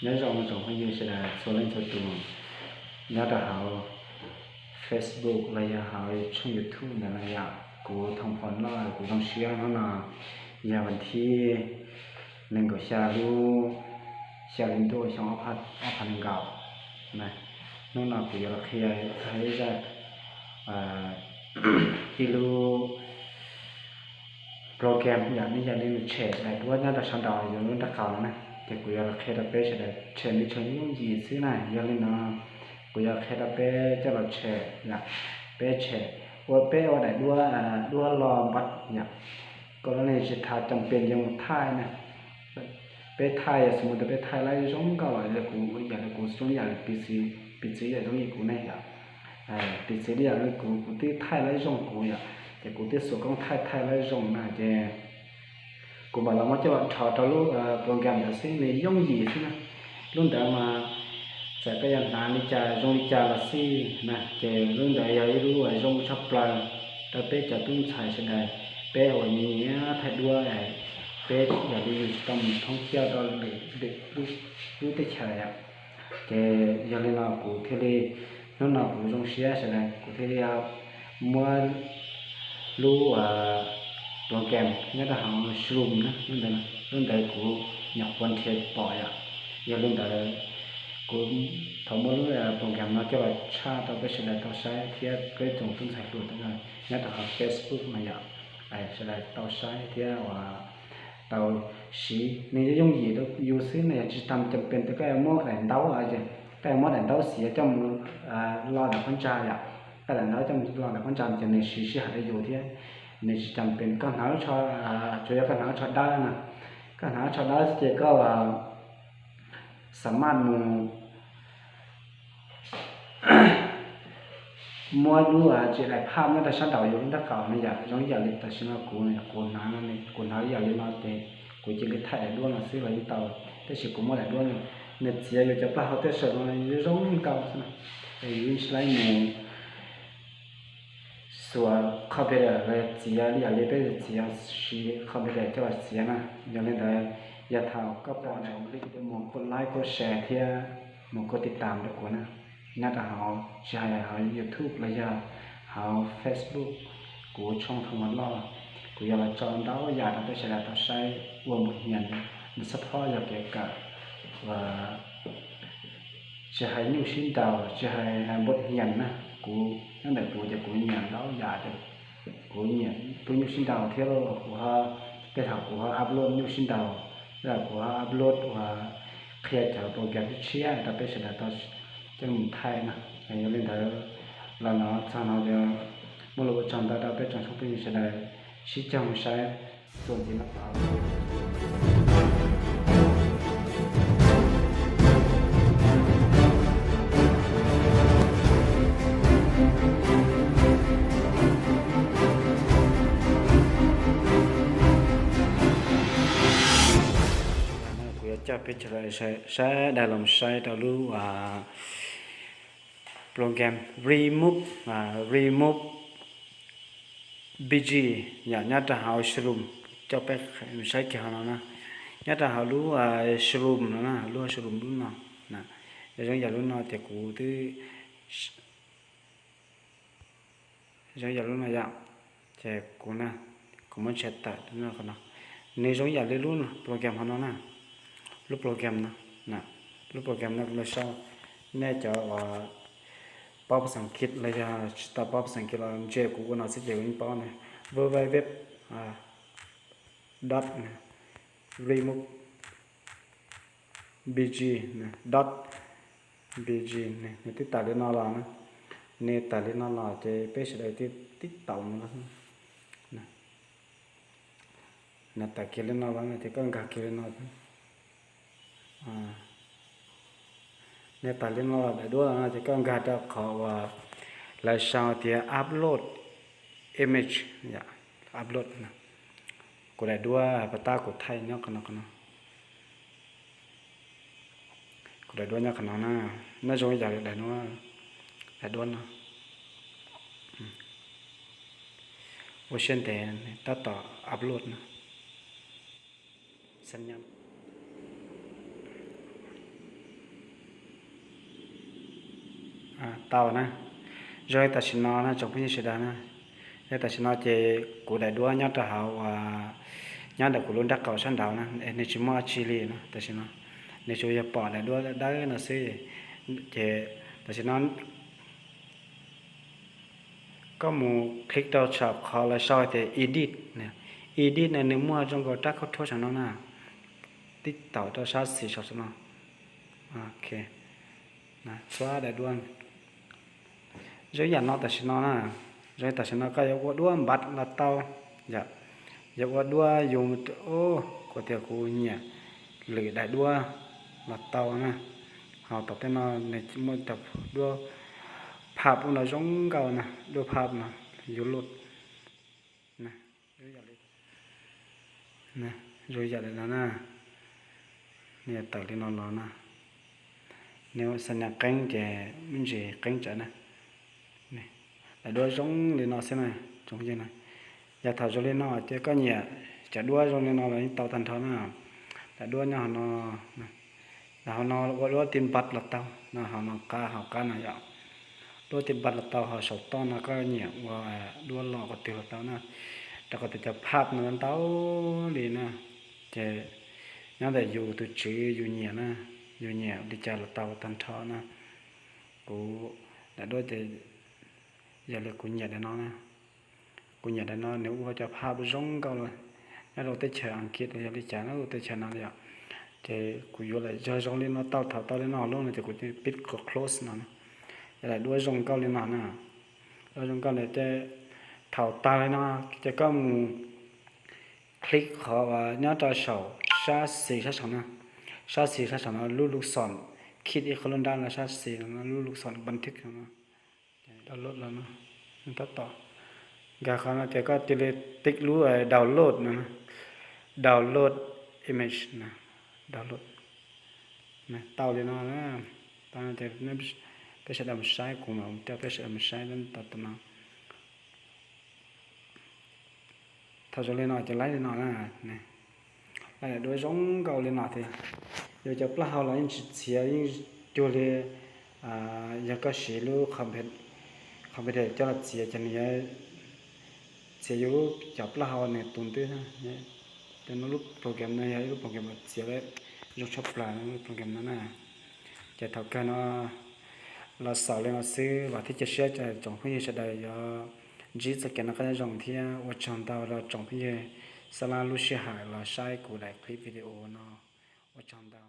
Nyob zoo tsoom phooj ywg sawv daws txhua leej txhua tus nyob rau hauv Facebook los yog hauv tshooj YouTube ntawd no yom. Kuv Thoob Phom Loj kuv zoo siab hnub no yog vas thib nees nkaum xya lub xya hli ntuj xyoo ob phav nees nkaum. Hnub no kuv yuav los qhia txog ib zaj, ib lub program yom, nej yog li nws tshem daim duab nyob rau sab nraud yus lub nraub qaum no na, ces kuv yuav los qhia rau peb sawv daws tshem nws tshem yooj yim xwb na. Yog li no kuv yuav qhia rau peb coj los tshem yom, peb tshem, ua peb ua daim duab, duab los npab yom, koj lub neej tsis tas cam pes yuav mus thaij na. Peb thaij yog xws mus tas peb thaij laib zoo nkauj los yog kuv yam li kuv zoo yam li piv txwv, piv txwv yam zoo li kuv ne yom. Piv txwv li yam li kuv, kuv twb thaij laib zoo kuv yom, ces kuv twb xuas koob thaij thaij laib zoo na ces kuv mam los muab coj los rho rau lub program ntawd xwb nws yooj yim xwb na. Lub ntawd mas txawm koj yuav hnav li cas zoo li cas los xij na ces lub ntawd yog ib lub uas zoo tshaj plaws rau peb cov tub ntxhais sawv daws, peb uas nyiam nyiam thaij duab, peb yam li yus tsis tau mus thoob kiag rau lwm lub teb chaws yom. Ces yog li no kuv thiaj li, hnub no kuv zoo siab sawv daws kuv thiaj li muab lub program nyob rau hauv Zoom na, lub ntawd kuv nyuam qhuav nrhiav pom yom. Yog li ntawd kuv thov muab lub program no coj los tshaj rau peb sawv daws tau saib thiab peb tsoom tub ntxhais hluas nyob rau hauv Facebook no yom, sawv daws tau saib thiab uas tau siv. Nws yooj yim rau yus xwb na, yog tsis tas cam pes tias koj yuav muab daim ntaub, koj yuav muab daim ntaub xiav coj mus lo daim phab ntsa yom, koj daim ntaub coj mus lo daim phab ntsa ces nws siv sij hawm rau yus thiab. Nws tsis cam pes koj hnav lub tsho, tsuas yog koj hnav lub tsho dawb na, koj hnav lub tsho dawb xwb ces koj xam maj mus muab lub tsis daim phaj nyob rau sab nraum yus lub nraub qaum no yom. Zoo ib yam li tam sim no kuv, kuv hnav no, kuv hnav ib yam li no ces kuv cia li thaij daim duab no xwb los yeej tau. Tab sis kuv muab daim duab no, nws txiav yus cov plaub hau tej saum no zoo nkauj xwb na. Es yus yeej tsis laib mus xuas computer los txiav li yam li peb txiav, siv computer coj los txiav na. Yog li ntawd, yog thaum koj pom ntawd mus koj like, koj share thiab mus koj tiv tam rau kuv na, nyob rau hauv tsis hais hauv YouTube los yog hauv Facebook, kuv tshooj Thoob Phom Loj, kuv yuav los tso ntau yam rau peb sawv daws tau saib ua npau hias, nws support yog kev kawm uas tsis hais nyuj sib nraus, tsis hais npau hias na, kuv nyob ntawm kuv ces kuv nyiam ntau yam ces kuv nyiam pub nyuj sib nraus thiab lauj, kuv ho, tej thaum kuv ho upload nyuj sib nraus, tej thaum kuv ho upload uas qhia cov program tshiab tshiab rau peb sawv daws tau coj mus thaij na. Yog li ntawd, los no txog no ces muaj lus ua tsaug ntau rau peb tsoom phooj ywg sawv daws sib cog mus saib txuas ntxiv no. Kuv yuav coj peb sawv daws sawv daws los saib rau lub program remove, remove B G yom, nyob rau hauv Zoom, coj peb saib kiag hauv no na. Nyob rau hauv lub Zoom no na, lub Zoom lub no na, zoo yam lub no ces kuv twb zoo yam lub no yom. Ces kuv na, kuv muab ntshe tawm no, nws zoo yam li lub program hauv no na, lub program no, lub program no kuv los sau, nej cov uas paub phas xas kiv los yog tsis tau paub phas xas kiv los ntsia kuv ua no xwb ces kuv yeej paub na. W W W dot remove B G dot B G, nws twb tawm li no los na, nws tawm li no los ces peb sawv daws tib taum mus no. Nws tawm kiag li no los no ces koj nkag kiag li no. Nws tawm li no los daim duab no ces koj nkag rau qhov uas lawv sau tias upload image, upload. Kuv daim duab pas tab kuv thaij nyob qhov no, qhov no. Kuv daim duab nyob qhov no na, nyob zoo ib yam li daim duab no. Ua siab ntev tab tom upload no. Xab nyab. Tau na, zoo li tam sim no na tsoom phooj ywg sawv daws na, yog tam sim no ces kuv daim duab nyob rau hauv, nyob ntawm kuv lub nraub qaum sab nraud na, nws tsis muaj tsi li na tam sim no, nws tsuas yog pom daim duab dawb no xwb. Ces tam sim no koj mus click rau saum qhov lawv sau tias edit, edit no nws muaj zoo nkaus rab khaub rhuab saum no na, tib taum rau sab xis saum no. Ok, txhua daim duab zoo yam no tam sim no na, zoo tam sim no koj yuav ua duab npam los tau, yog ua duab yus, kuv tias kuv nyiam lwm daim duab los tau na. Ho tom tej no nws muaj cov duab phaj ub no zoo nkauj na, duab phaj no yus luj zoo yam li no na, nws tawm li no los na, nws ua xa nyas qeeb ces me ntsis qeeb tsawv na. Daim duab zoo li no xwb na, tsoom phooj ywg na. Yog thaum zoo li no ces koj nyiam cov duab zoo li no los yeej tau tag nrho na. Daim duab nyob hauv no, hauv no ua duab tib npam los tau no, hauv no qab hauv qab no yom. Duab tib npam los tau, ho saum toj no koj nyiam ua duab los qhov twg los tau na. Rau qhov tias cov phaj no ntau li na, ces nyob ntawm yus tus tswv yus nyiam na, yus nyiam li cas los tau tag nrho na. Kuv daim duab ces yog li kuv nyiam daim no na. Kuv nyiam daim no, nws ua cov phaj zoo nkauj li, nyob rau teb chaws Askiv los yog li cas na, teb chaws no li yom. Ces kuv yuav lawm, yog zoo li no tau, thaum tau li no lub no ces kuv pib qhov close no na. Yog daim duab zoo nkauj li no na, duab zoo nkauj li ces thaum tag li no ces koj mus click qhov uas nyob rau saum sab xis sab saum no, sab xis sab saum no lub lub xom khij ib qho lub nrab no sab xis no lub lub xom npam thwj no, download los no, tab tom nkag qhov no ces koj cia li tig lub download no, download image no, download. Tau li no, tau no ces peb sawv daws mus saib, kuv mam coj peb sawv daws mus saib tau tam no. Thaum zoo li no ces laib li no na, laib daim duab zoo nkauj li no tiag. Yus cov plaub hau los yeej tsis txiav, yeej cuag li yog koj siv lub computer coj los txiav ces nws yuav txiav yus lub cov plaub hau nws tus ntwb. Ces no lub program no yog ib lub program uas txiav zoo tshaj plaws lub program no na. Ces thaum kawg no los xaus li no xwb, vam thiab cia siab tias tsoom phooj ywg sawv daws yuav ntsib txoj kev noj qab nyob zoo thiab ua tsaug ntau rau tsoom phooj ywg xa laj lub sij hawm los saib kuv daim clip video no. Ua tsaug ntau.